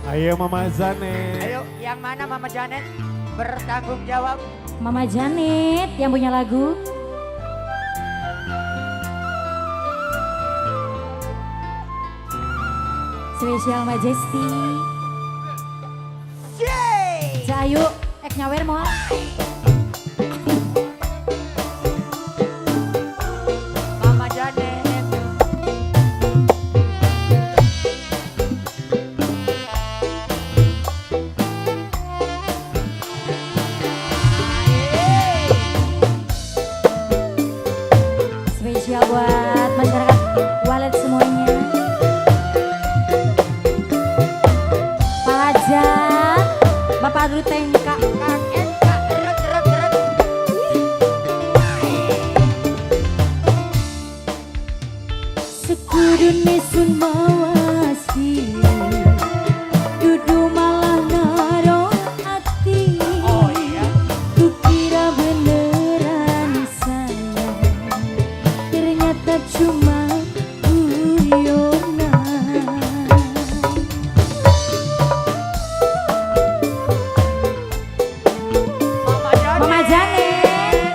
Ayo Mama Janet. Ayo, yang mana Mama Janet bertanggung jawab? Mama Janet yang punya lagu. Spesial Majesty. Cahayu, ek nyawer moal. Mama Janet. Spesial buat masyarakat Walet semuanya. Pak Hajat, Bapak Adru Tengka. Kang Eka, eret eret eret. Sekudune sun mawasi, dudu malah naro ati. Oh iya. Kukira beneran sayang, ternyata cuma guyonan. Mama Janet. Mama Janet.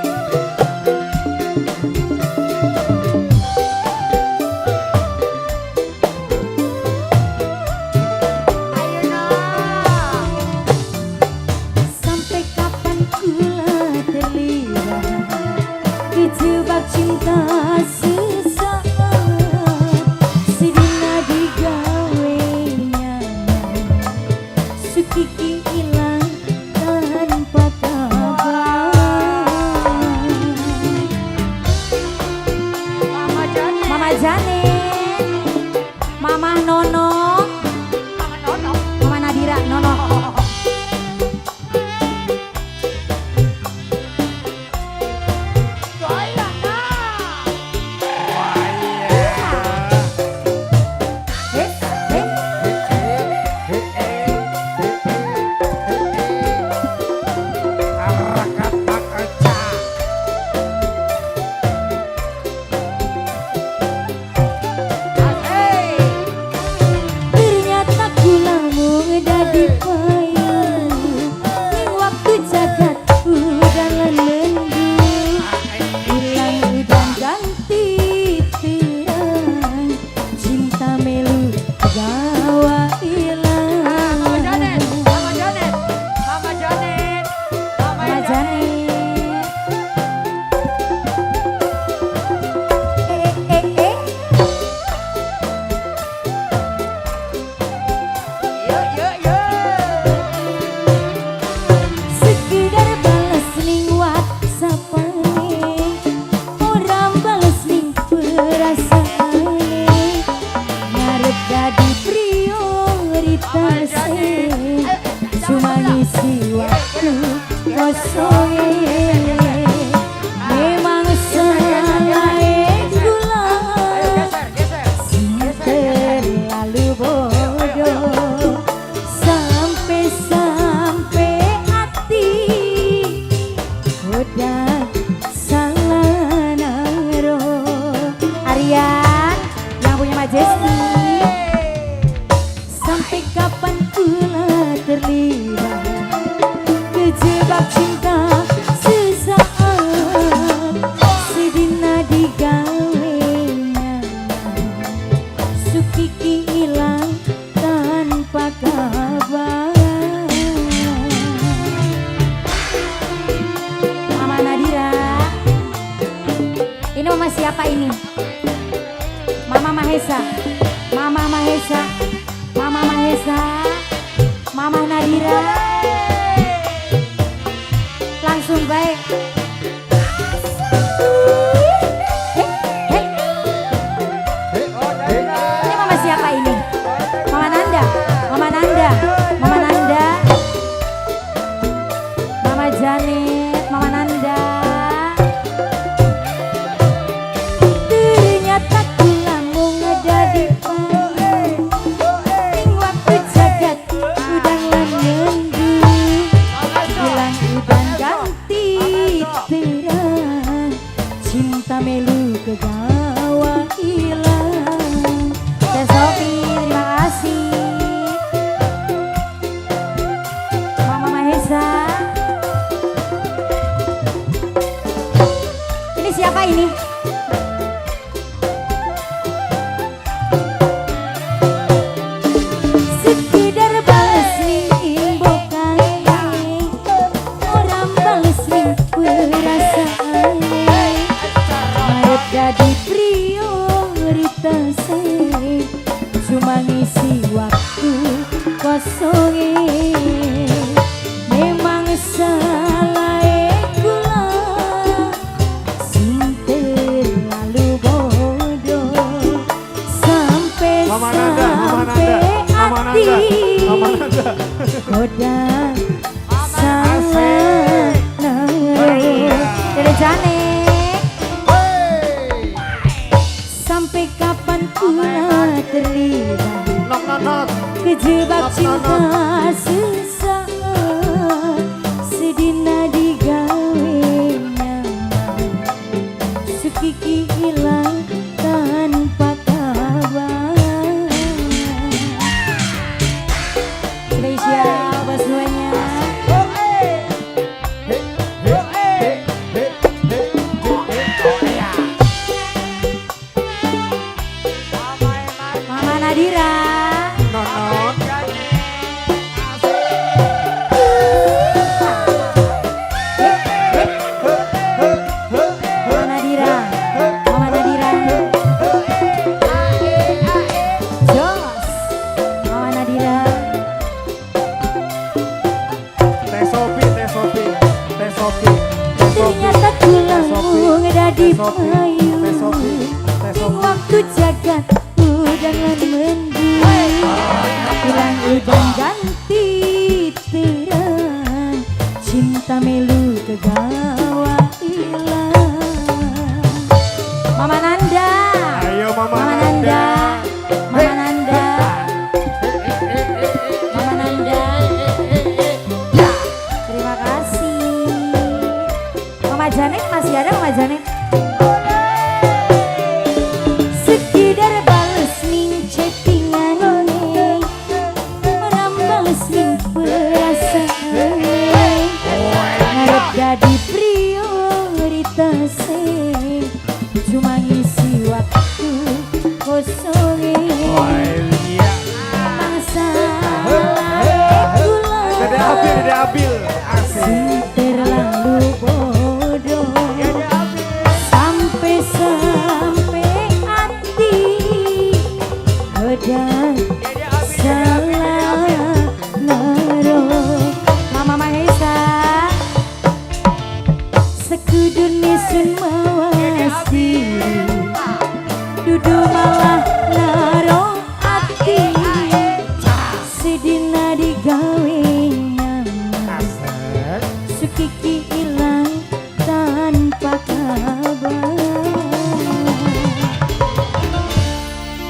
Ayo nah. Sampai kapan kula terlibat dijebak cinta sesaat, sidina digawe nyaman, sukiki ilang tanpa kabar. Mama Janet. Mama Janet, Mama Nono, Mama Nono. Mama Nadira, Nono. Goyang nah. Wah iya. Eh, eh. Arakatak. Asik. Ternyata kula mung dadi payu, ning waktu jagat udan lan mendung, ilang udan ganti terang, cinta melu gawa ilang. Mama Janet, Mama Janet, Mama Janet, Mama Mama Janet. Janet. Eh, eh, eh. Yo yo yo. Sekedar bales ning WhatsAppane, ora bales ning perasaane, ngarep dadi prioritas, cuma ngisi waktu kosonge. Memang salah kula Ayo geser, geser. sing terlalu bodoh, sampai-sampai hati udah salah naro. Aryan yang punya Majesty. Sampai kapan kula terlibat kejebak cinta sesaat, sidina digawe nyaman, sukiki ilang tanpa kabar. Mama Nadira, ini mama siapa ini? Mama Mahesa, Mama Mahesa, Mama Mahesa, Mama Nadira. Langsung baik. Hei, hei. Ini mama siapa ini? Mama Nanda, Mama Nanda, Mama Nanda, Mama Janet, Mama Nanda. Ternyata kula mung dadi ngisi waktu kosonge. Memang salah kula sing terlalu bodoh sampai Mama Nanda, Mama sampai Nanda, Mama hati Nanda, Mama Nanda. Goda salah naro. Dede Janet. Sampai kapan kula terlibat Nok nok nok. kejebak Nok, nok, cinta sesaat, sedina digawe nyaman, sukiki hilang tanpa kabar. Spesial buat semuanya. He he he he he he. Mama Nadira. Nok nok. Mama Nadira, Mama Nadira. Jos, Mama Nadira. Teh Sopi, Teh Sopi, Teh Sopi, Teh Sopi. Ternyata kula Teh Sopi, mung dadi Teh Sopi, payu Teh Sopi, Teh ing Sopi. waktu jagat udan lan mendung, ilang udan ganti terang, cinta melu kegawa ilang. Mama Nanda. Ayo Mama, Mama Nanda, Mama Nanda, Mama Nanda. Terima kasih. Mama Janet masih ada, Mama Janet? Sekedar bales ning chattingane, ora bales ning perasaane, ngarep dadi prioritas, cuma ngisi waktu kosonge. Wah, iya. Mangsa kula Dede Abil, Dede Abil. Asik. sing terlalu bodoh sampai sampai hati goda salah naro. Mama Mahesa, sekudune sun mawas diri, dudu malah naro ati, sedina digawe nyaman, Asik. sukiki ilang tanpa kabar.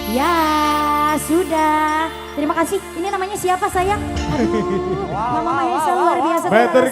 Ya sudah, terima kasih. Ini namanya siapa, sayang? Aduh, Mama Mahesa luar biasa. Terima Better. Kasih.